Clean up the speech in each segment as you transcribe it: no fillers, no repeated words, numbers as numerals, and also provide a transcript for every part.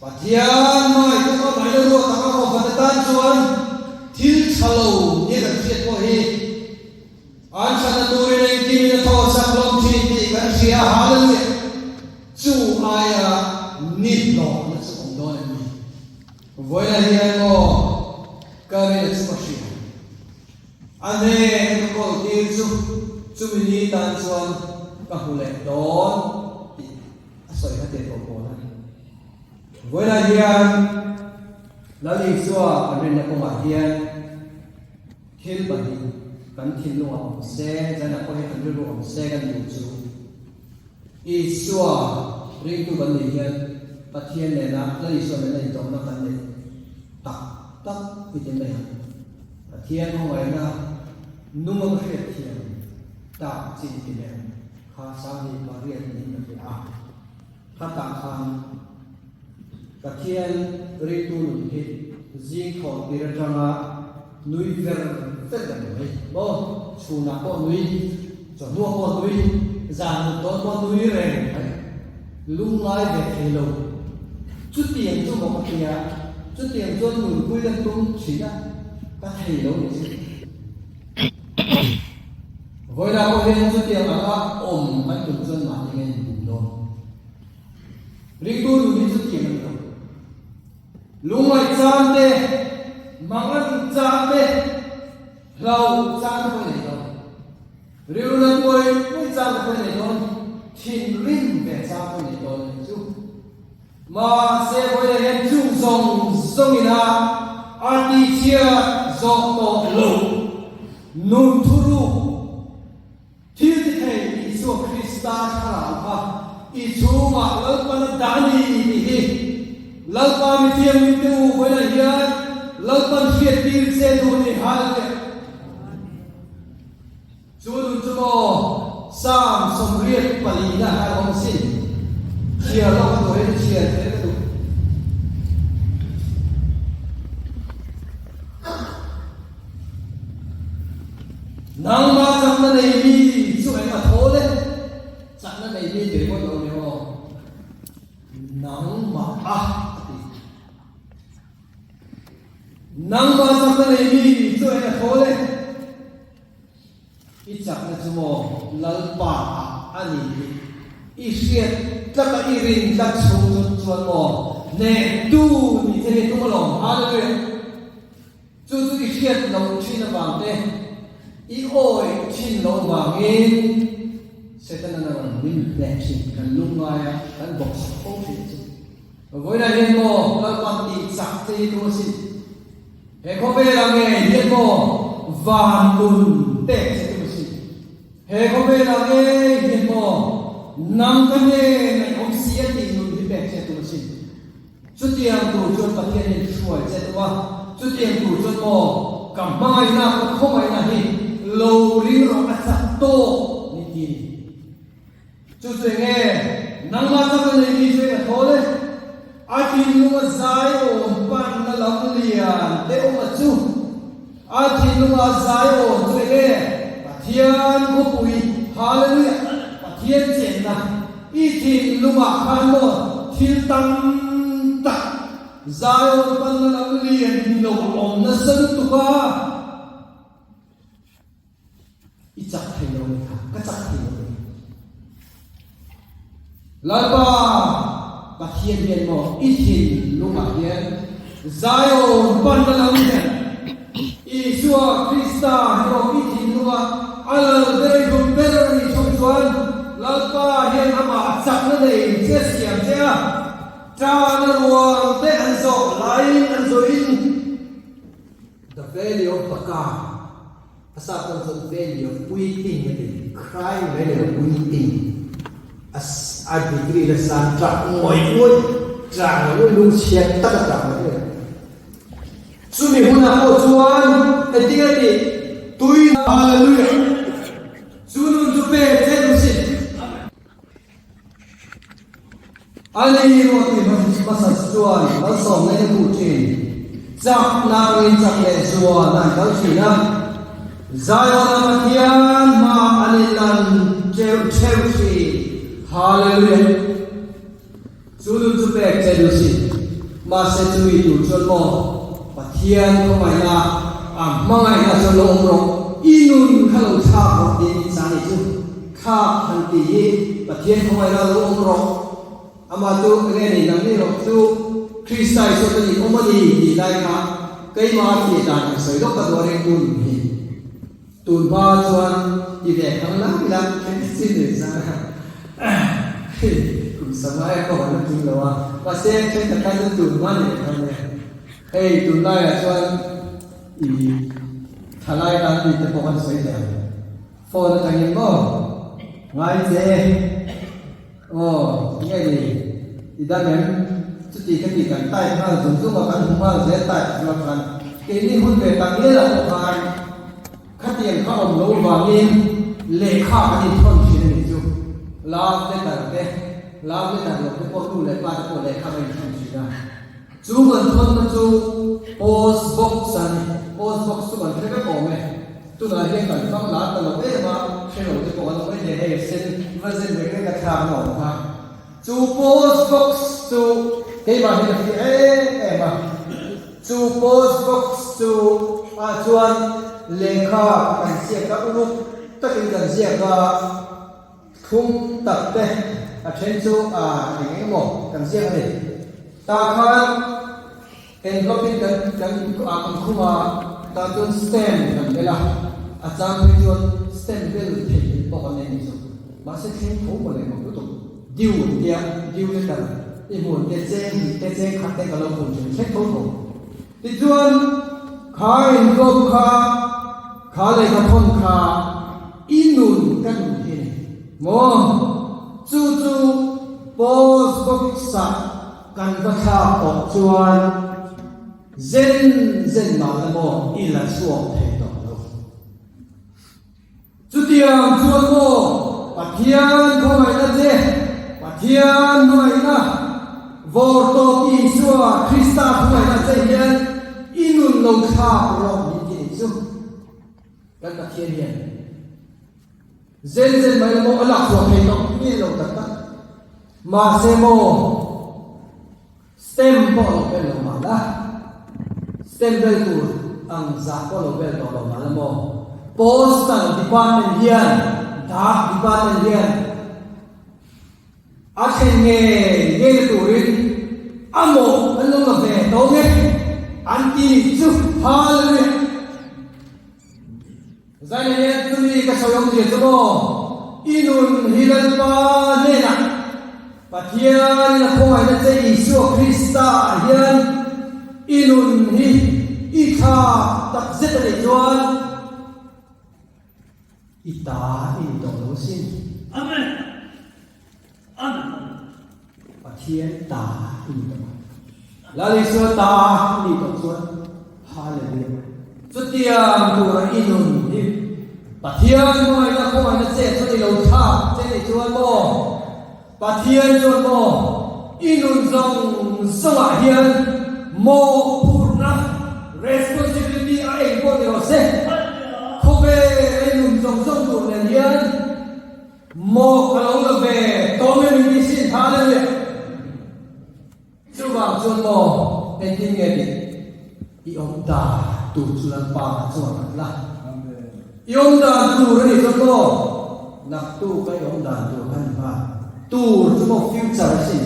Pathian hmangaihtu ka hmangaihna ruat taka kohhran atan chuan thil tha lo nia kan hriat pawh hi an thatna turin engkimin a thaw sak hlawm thin tih kan hria a, Hallelujah! Chu aia ni hlawhna chu awm dawn em ni? Vawiina hian maw ka rin a chu ka hria. A hnena ka kawl tir chu chumi ni tan chuan ka hmu leh dawn tih a sawi kha tir tawh pawl a ni. Vawiinah hian Lal Isua kan rinna kawngah hian thil pahnih kan thinlungah awm se, zanah pawh hian kan rilru awm se kan duh chu Isua ringtu kan nih hian Pathian nena Lal Isua nena intawmna kan neih tak tak i ti mai ang. Pathian khawngaihna nunga ka hriatthiam tak chin ti mai ang. Kha sang hi pariat niin ka hria a, khatah khan Pathian ringtu nun hi zing thawh tir atanga nui ver ver reng mai maw? Chhunah pawh nui, chawhnuah pawh nui, zan mut dawn pawh nui reng mai, lungngai ve thei lo. Chutiang chu maw ka tia, chutiang chuan nunpui ka tum thin a, ka thei lo ni chu. Vawilah pawh hian chutiang anga awm kan tum chuan mahni nge in bum dawn? Ringtu nun hi chutiang a ni lo. Lungngaih chang te, mangan chang te, hlauh chang te pawh i nei dawn. Rilru nan pawi pawi chang te pawh i nei dawn, thinrim ve chang pawh i nei dawn a ni chu. Mahse vawilah hian chung zawng zawngin a a tichhiat zawh tawh lo. Nun thuruk thil ti thei Isua Krista thlarau kha i chhungah Lalpan a dah a ni tih hi Lalpa mithianghlim te u vawilah hian Lalpan hriattir che duh ni. Hallelujah! Chu nun chu maw Psalm 84 na khan awm sin. Chhiar lawk a duh hian chhiar kher ka duh. Nangmah chakna nei mi chu eng a thaw le? Chakna nei mi ti ringawt lo ni aw. Nangmah a a ti. Nangmah chakna nei mi chu eng a thaw le? I chakna chu maw Lalpa ah a ni tih i hriat tlat a, i rin tlat chhung chu chuan maw hnehtu ni che hi tum alawm. Hallelujah! Chu chu i hriat loh thin avang te, i awih thin loh avangin Setana a rawn min hneh thin, kan lungngai a, kan bawksak fo thin chu. Vawiinah hian maw Lalpan tih chak che hi tum asin. He khawvelah nge hian maw van nun pek che tum a si? He khawvelah nge hian maw nang ka nge ngaihawm si a tih nun hi pek che tum a si? Chutiang tur chuan Pathianin hruai che tum a, chutiang tur chuan maw ka hmangaihna, ka khawngaihna hi lo ring rawh a chak tawk ni ti ni. Chu chu enge nangmah chak a nei mi chu eng a thawl e? A thinlunga zai awm panna lam lian te awm a chu. A thinlunga zai awm chu enge? Pathian khawpui, Hallelujah, Pathian chenna i thinlungah khan maw thil tam tak zai awm panna lam lian ni lo a awm nasa lutuk a. I chak thei lo ni kha, ka chak thei lo ni. Lalpa Pathian hian maw i thinlungah hian Zion panna lam hian Isua Krista hi maw i thinlunga a lal ber i hlum ber a nih chhung chuan Lalpa hian amah chakna nei che siam che a, ṭana ruang te an zawh laiin an zawhin The Valley of Baca, a sap tan chuan Valley of Weeping a ti, Crying Valley of Weeping, a a degree la san ṭah ngawih ngawih, ṭah ngawih ngawih, lungchhiat tak a ṭah ngawih ngawih. Chumi hunah pawh chuan engtin a tih? Tui Hallelujah! Chu nun chu pek che duh sin. A ni emaw tih hmasa chuan malsawmna in a hmuh thin. Chak nangin chak leh zuan an kal thin a, Zion-a Pathian hmaah an inlan teuh theuh thin. Hallelujah! Chu nun chu pek che duh sin. Mahse chumi tur chuan maw Pathian khawngaihna a hmangaihna chuan lo awm rawh, i nun kha lo thlak rawh tiin min chah anih chu. Thlak han tih hi Pathian khawngaihna lo awm rawh, amah chu enge ni nangni rawh chu Krista Isua chuan in awm a ni tih lai kha keimah fiah dan han sawi lawk ka duh a ringtu nun hi. Tun hma chuan ti ve thang lai ila chin nei zan a hei kum sanga e pawh an la tling lo a, mahse thenkhat khan chuan tun hma ni ve thang nia. Hei tunlaiah chuan i thalai tan mi te pawh kan sawi thei ang. Phone atangin maw ngai che e aw tinge ni i dam em chuti ka ti kan type nghal zung zung a kan hmu nghal zel type chuan khan keini hun ve tak ngial ah pawh khan khatiang kha awm lo vangin lehkha kan inthawn thin a nih chu love letter te love letter lo te pawh nu leh pa te pawh lehkha kan inthawn thin a chu kan thawnna chu post box a ni post box chu kan hre vek awm e. Tunah hian kan fang lar ta lo em a, hre lo te pawh an awm e, hei sen va zen reng reng a thlak na awm kha. Chu post box chu keimah hian a fiah em em a, chu post box chu ah chuan lehkha kan ziak a, uluk takin kan ziak a, thlum tak te a then chu ah eng eng emaw kan ziak a ni. Tah khan. Envelope in kan kan ah kan khum a, tah chuan stamp kan bel a, a chang phei chuan stamp bel theih in pawh kan nei ni chu. Mahse thleng tho maw leh mawk lutuk. Due an tia, due letter i hmun te cheng hnih te cheng khat te ka lo hmun thin thleng tho tho. Tichuan kha envelope kha kha lehkha thawn kha i nun ka nun hi a ni maw? Chu chu post box ah Kan va thlak awk chuan zen zen mah la maw i la chhuak thei tawh lo. Chutiang chuan maw Pathian khawngaihna che, Pathian hmangaihna, vawrtawp Isua Krista khawngaihna che hian i nun lo thlak rawh min ti nih chu. Kan Pathian hian Zen zen mai la maw a lak chhuah thei tawh nge lo tak tak. Mahse maw stem pawh lo bel lo mah la, stem bel tur ang zah pawh lo bel tawh lo mah la maw, Postal Department hian, Dak Department hian a thlen ngei ngei na turin a mawh an lo la ve tawh nge an ti chu Hallelujah! Zaina hian chumi ka sawi awmzia chu maw, I nun hi Lalpa hnenah Pathianin a khawngaihna che Isua Krista ah hian i nun hi i thlak tak zet a nih chuan i ta i ni tawh lo asin. Amen. Amen. Pathian ta i ni tawh a. Lal Isua ta i nih tawh chuan Hallelujah. Chutiang tura i nun hi Pathian hmangaihna khawngaihna che chuan i lo thlak che nih chuan maw Pathian chuan maw i nun zawng zawngah hian mawhphurhna responsibility a eng pawh ni rawh se khawvel a i nun zawng zawng tur nen hian Maw ka lo la ve tawm em in ti sin hallelujah. Chuvang chuan maw engtin nge tih i awm dan tur chu Lalpa ka chuan an la. I awm dan tur a nih chuan maw naktuk a i awm dan tur kha ni nghal. Tur chu maw future a sin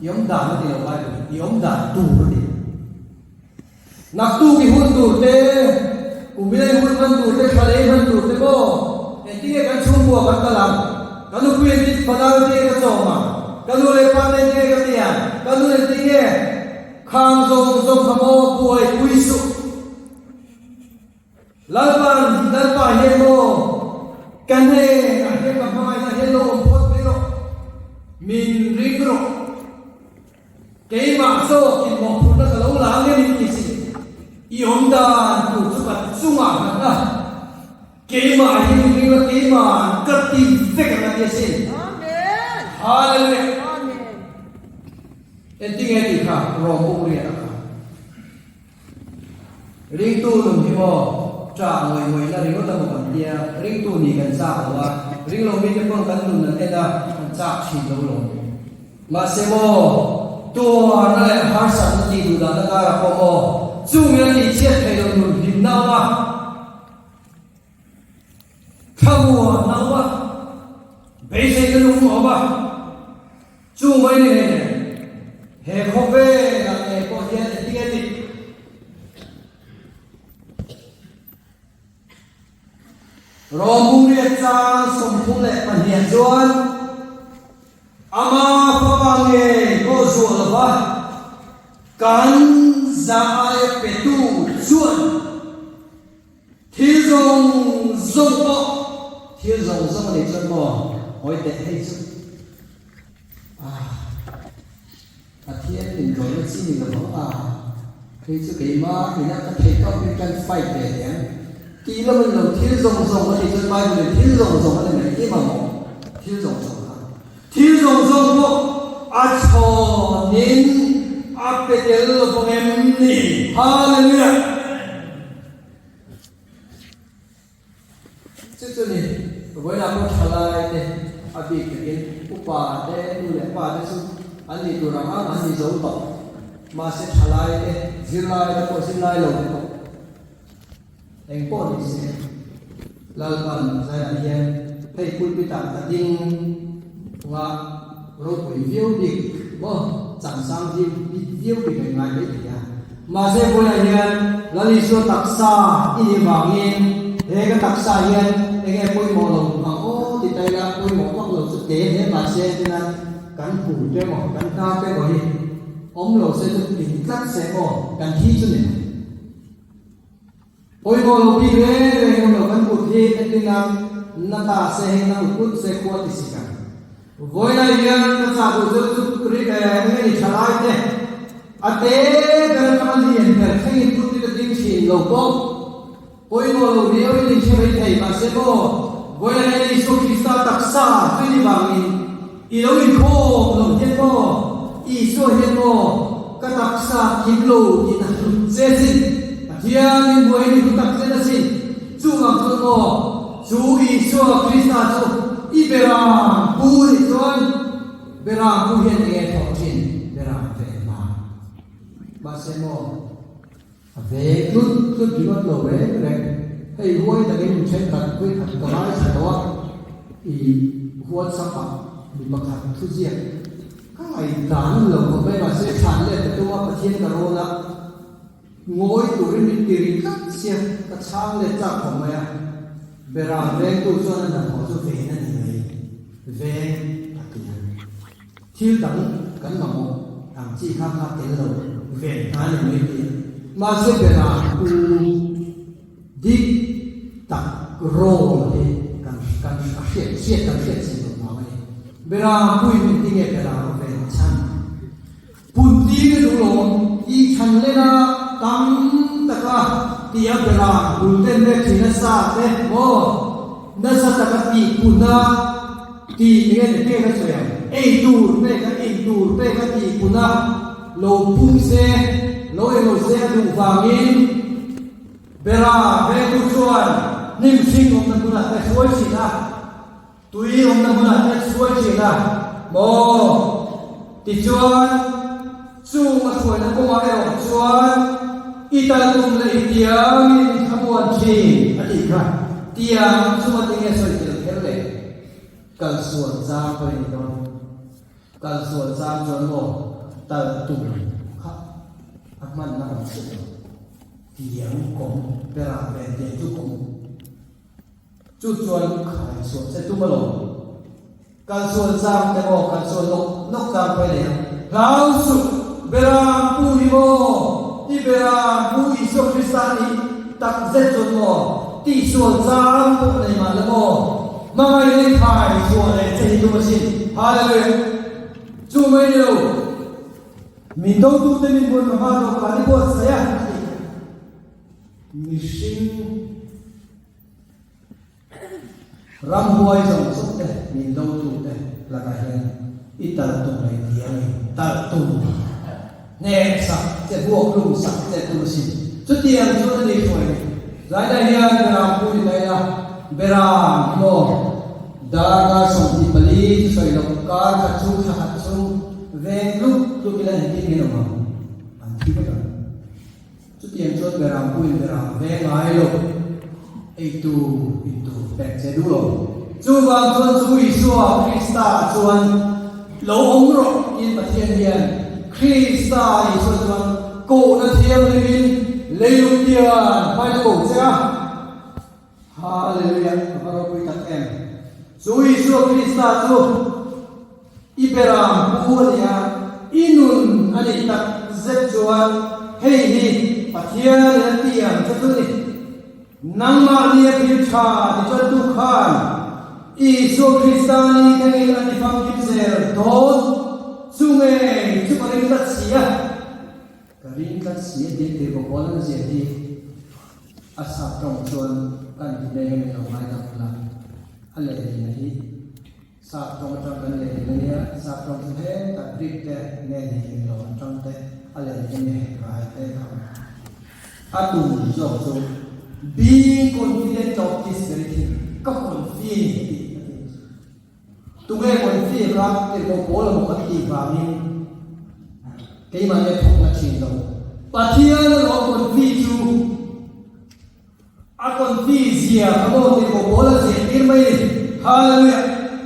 i awm dan a ti lo Bible in i awm dan tur a ti. Naktuk i hun tur te, kum i lei hun hman tur te, thla lei hman tur te maw? Engtinge kan chhungkua kan kal ang? Ka nupui engtin fanau engtinge ka chawm ang? Ka nu leh pa te engtinge ka ti ang? Ka nun engtinge? Khang zawng zawng kha maw buaipui suh. Lalpan, Lalpa hian maw ka hnenah hian ka hmangaihna hian lo awm phawt mai rawh, min ring rawh. Keimah zawk in mawhphurhna ka lo la ang em in ti si. I awm dan tur chu ka chungah nghat a, keimah hi min ring la keimah ka ti vek ang a ti asin. Hallelujah! Entinge tih kha Rom buk riat a kha. Ringtu nun hi maw ṭah ngawih ngawihna ringawt a maw kan tia, ringtu nih kan chak lo a, ringlo mite pawn kan nun an en a, an chak ṭhin lo lawm. Mahse maw, tuarna leh harsatna tih duh dahna karah pawh maw chung ila tihchhiat theih loh nun hlimna awm a, thlamuanna awm a, beiseina nung awm a, chu mai ni hei nen he khawvelah ngei pawh hian engtin nge tih? Rawmuriat chang 32 chuan ama fapa ngei pawh zuah lova kan za aia petu chuan thil zawng zawng pawh thil zawng zawng a nih chuan maw hawi teh hei chu ah. Pathian min rawlna chi ni lo ang a, hei chu keimah ina ka theih tawk in kan fight ve teh ang. Tih lo in lo thil zawng zawng a nih chuan Bible in thil zawng zawng a ni mai i mamawh thil zawng zawng kha. Thil zawng zawng pawh a chhawn in a pe tel lo vang em ni? Hallelujah! Chu chu ni, vawiinah pawh thalai te a bik takin upa te, nu leh pa te chu an nih tur ang ang an ni zo tawh. Mahse thalai te, zirlai te pawh zirlai lo te pawh eng pawh ni se Lalpan zainah hian hei pulpit ah ka ding nga ropui viau bik maw changsang viau bik a ngai mai thei a. Mahse vawiinah hian Lal Isua taksa i nih vangin he ka taksa hian eng nge pawimawh lo ang aw ti ta ila pawimawh vak lo chu te hle mahse tina kan hu te emaw kan hna te emaw hi awm lo se chu tling tlat se maw kan thi chu ni lo. Pawimawh lo bik reng reng awm lo kan kut hi entina na ta se hei na kut kut se khua ti si kan. Vawiinah hian ka chah duh deuh chu ri eh eng nge ni tha lai te a te ber atanga lian ber thlengin kut hi ka ding thin lo bawk. Pawimawh lo riau in inhre mai thei mahse maw vawiinah hian Isua Krista taksa tui ni vangin i lo inkhawm lo hian maw Isua hian maw ka taksa kim lo tih a hlut che sin Pathian min buai ni hlu tak zet asin chung ang chuan maw chu Isua Krista chu i beram pu nih chuan beram pu hian enge thawh thin beram ve hna mahse maw A ve tlut tlut ringawt lo reng reng. Hei huai takin mi thenkhat vawikhat ka ngaithla tawh a, i WhatsApp ah mi pakhat thuziak ka ngaihdan an lo khawp mai mahse thlan let ka tum a, Pathian ka rawn a, ngawi turin min ti ri tlat sia, ka chhang let chak khawp mai a, Beram vengtu chuan a hnathawh chu ven a ni mai, veng a ti a. Thil dang kan mamawh ang chi kha kha tel lo ve hna ni mai ti a. Mahse berah u dik tak role hi kan kan a hriat hriat kan hriat chin loh vang a ni. Berah pui min ti nge berah a ven chhan? Pun ti ka duh lo i chhan len a tam taka tia berah bul ten mek thin a sa te maw nasa taka tih pun a Tih enge ni pek a sawi ang? Ei tur pek a, in tur pek a tih pun a, lo pung se, lo eng lo se a duh vangin Bera vengtu chuan hnim hring awmna hmunah te hruai thin a, tui awmna hmunah te hruai thin a maw? Tichuan chung a hruaina kawngah erawh chuan i tal tum leh i tiangin thlamuan thin a tih kha. Tiang chunga tinge sawi tel kher le? Kal sual chang pawh i ni dawn. Kal sual chang chuan maw tal tum kha a hmanna awm hrih lo. Tiang kawng berah ve tiang chu kawng. Chu chuan khai chhuah che tum alawm. Kal sual chang te maw, kal sual nawk nawk chang pawh i nei ang. Hlau suh, Beram pu hi maw, i Beram pu Isua Krista nih tak zet chuan maw, tihsual chang pawh nei mah la maw, hmangaihna i khai chhuah leh che hi tum asin. Hallelujah! Chu mai ni lo, min dotute min buai ka hma dawhkan i buatsaih a, a ti. Mihring. Ramhuai zawng zawng te, min dotu te lakah hian i tal tum leh diangin tal tum hneh sak che, vuak lum sak che tum asin. Chutiang chuan a ni hruai ni. Zaina hian Beram pu ni ta ila, Beram hi maw darkar 24 chu sawi loh, kar khat chhung, thla khat chhung veng tluk tluk ila engtin nge awm ang? thi vek ang. Chutiang chuan beram puiin beram veng ngai lo, eitur intur pek che duh lo. Chuvang chuan chu Isua Krista chuan lo awm rawh tiin Pathian hian Krista Isua chuan kohna thianghlimin leilung tian hmain a ko che a. Hallelujah! Ka va ropui tak em! Chu Isua Krista chu i beram pu a ni a, i nun a nih tak zet chuan hei hi Pathianin a ti ang che chu ni. Nangmahni a thil tha ti chuantu khan Isua Krista ni thlengin a ti famkim zel dawn. Chu ngei chu ka ring tlat si a. Ka ring tlat si a tih tir bawk awl an ziah hi. A sap tawng chuan kan ti daih a ni lo ngai tak ula, a lehlin hi sap tawng atang kan lehlin a nia, sap tawng chu hetah Greek te nge ni eng lo atang te a lehlin a nia Hebrai te kha a tum zawk chu being confident of this very thing ka confi tih a ti. Tunge confi kha tirhkoh pawl emaw kan tih vangin keimahni a thawkna thin lo. Pathian alawm confi chu a confi zia kha maw tirhkoh pawl a ziah tir mai ni. Hallelujah!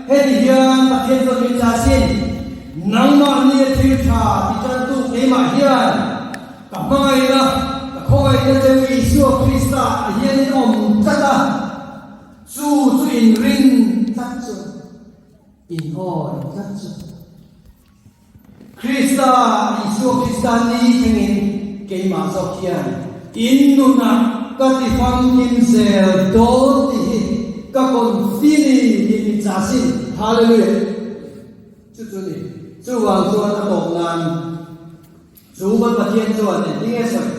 Heti hian Pathian chuan min chah sin, Nangmahni a thil tha ti tantu keimah hian ka hmangaihna, ka khawngaihna cheu Isua Krista ah hian in awm tlat a. Chu chu inring tlat chu, inhawi tlat chu. Krista, Isua Krista ni thlengin keimah zawk hian in nunah ka ti famkim zel dawn tih hi ka confi tih min chah sin. Hallelujah! Chu chu ni. Chuvang chuan a tawp nan Chu kan Pathian chuan engtin nge sawi?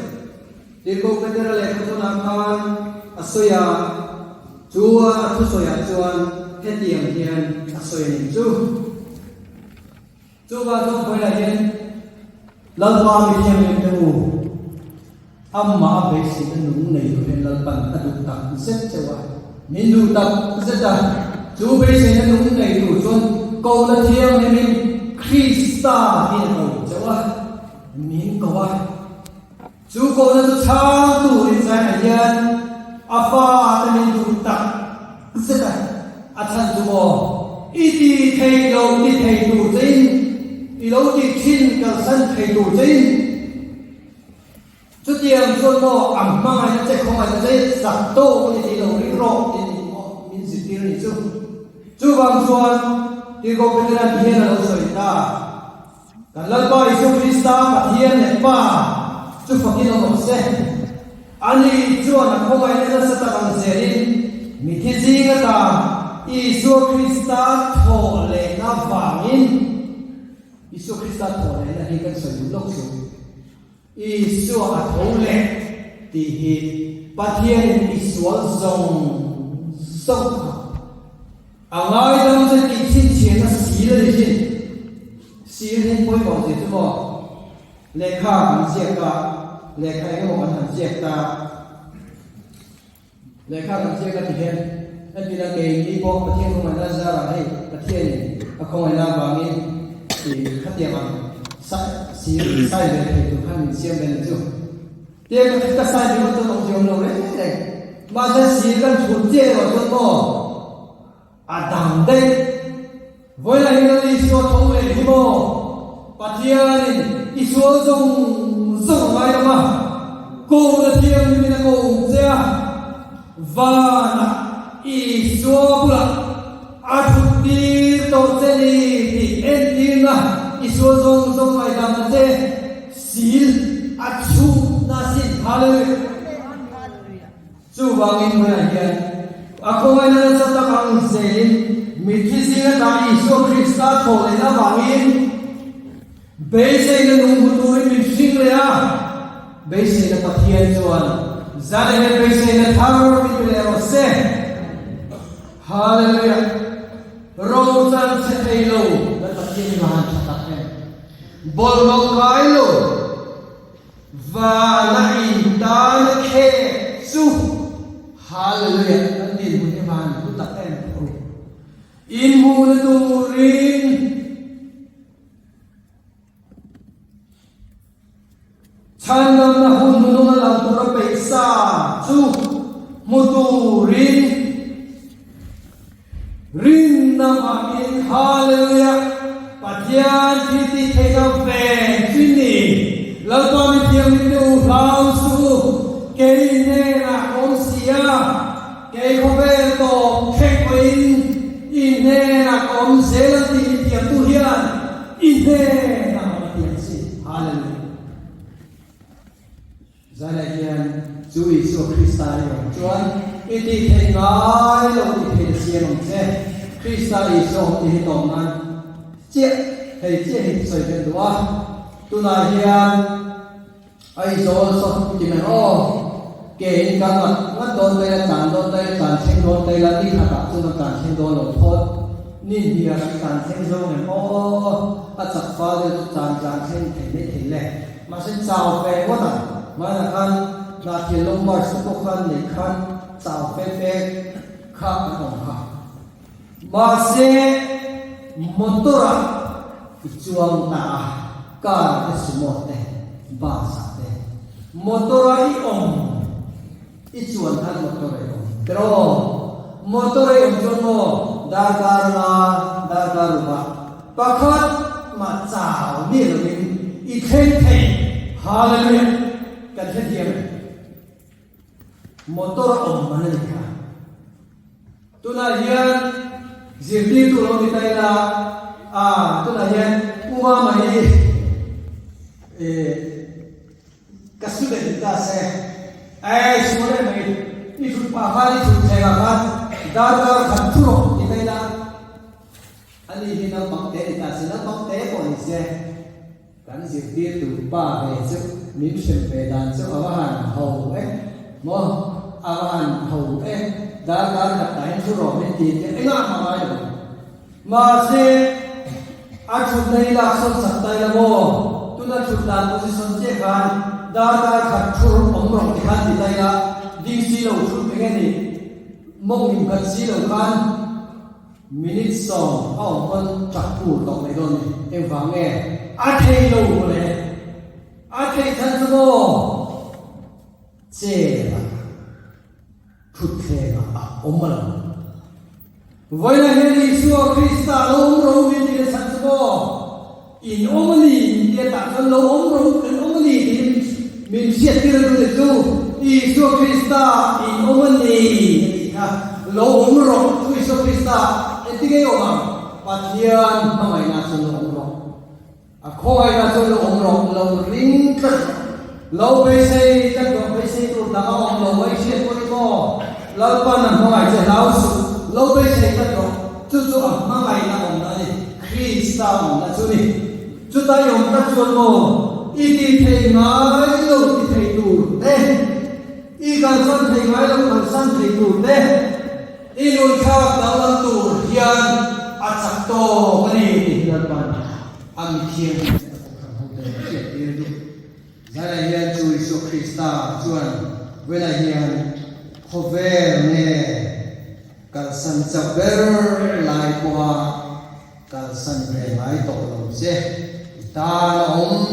Tirhkoh Petera lehkha thawnah khan a sawi a, chu a thusawiah chuan hetiang hian a sawi a ni chu. Chuvang chuan khawilah hian Lalpa mi thianghlim te u, amah a beiseina nung nei tur hian Lalpan a duh tak zet cheu a, min duh tak zet a, chu beiseina nung nei tur chuan kohna thianghlimin Krista hi a ko cheu a, min ko a. Chu kohna chu chhang turin China hian a fate min duh tak zet a, a chhan chu maw i ti thei lo ti thei tur chein, i lo ti thin kalsan thei tur chein, Chutiang chuan maw a hmangaihna che khawngaihna che zak tawk a ni tih lo ring rawh tih ni maw min zirtir a ni chu. Chuvang chuan Tirhkoh Petera ti hian a lo sawi ta, Kan Lalpa Isua Krista Pathian leh Pa chu fakin awm rawh se. Ani chuan a khawngaihna nasa tak ang zelin mithi zing ata Isua Krista thawh lehna vangin Isua Krista thawh lehna hi kan sawi duh lawk chu. Isua a tho leh tih hi Pathianin i sual zawng zawng kha a ngaidam che tih chhinchhiahna sil a ni thin. Sil hi pawimawh zia chu maw? Lehkha kan ziak a, lehkha engemaw kan han ziak ta. Lehkha kan ziak a ti hian entir a keini pawh Pathian khawngaihna zarah hei Pathianin a khawngaihna avangin tih khatiang ang sai sai ve thei tur khan min siam ve ni chu. Tia ka ka sai ringawt chuan awmzia awm lo reng reng. Mahse sir kan chhut chiah erawh chuan maw A dang daih. Vawilah hian Lal Isua tho leh hi maw? Pathianin i sual zawng zawng a ngai lam a, kohna thianghlimin a ko che a, vanah Isua bulah a thut tir tawh che ni tih entirna i sual zawng zawng ngaihdamna che sil a chhukna sin. Hallelujah! Chuvangin hmunah hian a khawngaihna nasa tak ang zelin mitthi zinga ta Isua Krista thawh lehna avangin beiseina nung hmu turin min hring leh a, beiseina Pathian chuan zan hian beiseina thar min pe leh rawh se. Hallelujah! Ro chan chhe thei lo kan Pathian hi va han tha tak em! Bawlhhlawh kai lo. Vana intan khek chu Hallelujah kan dinhmun hi van hlu tak em tho. Inhmuhna turin. Chhandamna hun hnununga lang tura peih sa chu hmu turin rinna vangin Hallelujah! Pathian thil tih theihna ven chu ni. Lalpa mi thianghlim te u hlau suh u, kei hnenah ka awm si a, kei khawvel tawp thleng pawhin i hnenah ka awm zel ang tih mi thiamtu hian i hnenah awm a ti ang si. Hallelujah! Zanah hian chu Isua Krista i awm chuan i tih theih ngai lo ti thei ta siam ang che. Krista Isua awm tih hi tawp nan chiah hei chiah hi sawi kan duh a. Tunah hian Aizawl saw ti mai aw, ke in kal ngat ngat dawn mai la, tlan dawn mai la, tlan thleng dawn mai la, ni khatah chuan a tlan thleng dawn lo phawt. Ni hniah i tlan thleng zawng em aw, a chak fal deuh chu tlan tlan thleng thei mai thei le. Mahse chau fe ngawt ang, hmanah khan hnahthil lawng bars te pawh khan neih khan chau fe fe kha an awm kha. Mahse motor ah i chuang ta a, car te sumo te bus ah te motor a i awm i chuan khan motor a i awm tiraw? Motor a i awm chuan maw darkar nga darkar ruk ah pakhat mah chau miah lovin i thleng thei. Hallelujah! Kan hrethiam em? Motor a awm man a ni kha. Tunah hian zirtirtu lo ni ta ila, a tunah hian U Mama hi eh ka student ni ta se, eh sual em mai, i thut pah khan i thut thleng ah khan darkar khat thu rawh ti ta ila, ani hi naupang te ni ta se, naupang te pawh ni se. Kan zirtirtu pa ve chu min hrem ve dan chu a va han ho e maw, a va han ho e, darkar khat tain thu rawh min ti te engah mah ngai lo. Mahse, a thutna hi lak sawn chak ta ila maw, tuna thut dan position chiah khan darkar khat thu awm rawh ti khan ti ta ila, ding si lo thut eng nge ni, mawng innghat si lo khan, Minute 10 a awm pawn ṭak pur tawh mai dawn ni. Engvang nge? A thei lo mawle. A theih chhan chu maw? Chair ah, thutthleng ah a awm a lo. Vawiinah hian Isua Krista lo awm ro min ti le chhan chu maw? In awm a ni min tia tah chuan lo awm ro kan awm a ni tiin min hriattir a duh leh chu Isua Krista in awm a ni a tih kha lo awm rawh chu Isua Krista engtin nge i awm ang? Pathian hmangaihna chuan lo awm rawh, a khawngaihna chuan lo awm rawh, lo ring tlat rawh, lo beisei tlat rawh, beisei tur dang a awm lo mai hriat pawh i maw? Lalpan a hmangaih che hlau suh, lo beisei tlat rawh, chu chu a hmangaihna awmna a ni. Krista awmna chu ni. Chuta i awm tlat chuan maw i ti thei ngai lo ti thei tur te, i kalsan thei ngai lo kalsan thei tur te, i nunthlak danglam tur hian a chak tawk a ni tih hi Lalpan a mithianghlim te a kohhran hote a hriattir duh. Zaiah hian chu Isua Krista chuan velah hian khawvel nge kalsan chauh ber lai pawha Kalsan ve ngai tawh lo che, i tan a awm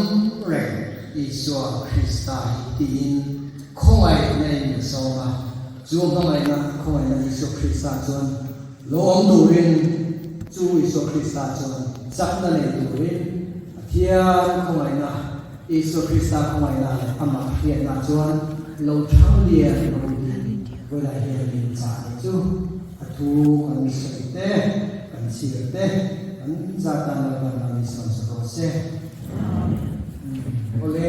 reng Isua Krista hi tiin khawngaihna in min sawm a, chu hmangaihna khawngaihna Isua Krista chuan lo awm turin, chu Isua Krista chuan chakna nei turin Pathian khawngaihna, Isua Krista khawngaihna leh amah hriatna chuan lo thang lian ro ding vawilah hian min chah ni chu. A thu kan sawi te, kan chhir te, kan zat tan Lalpan a mi sawn sak rawh se. Awle.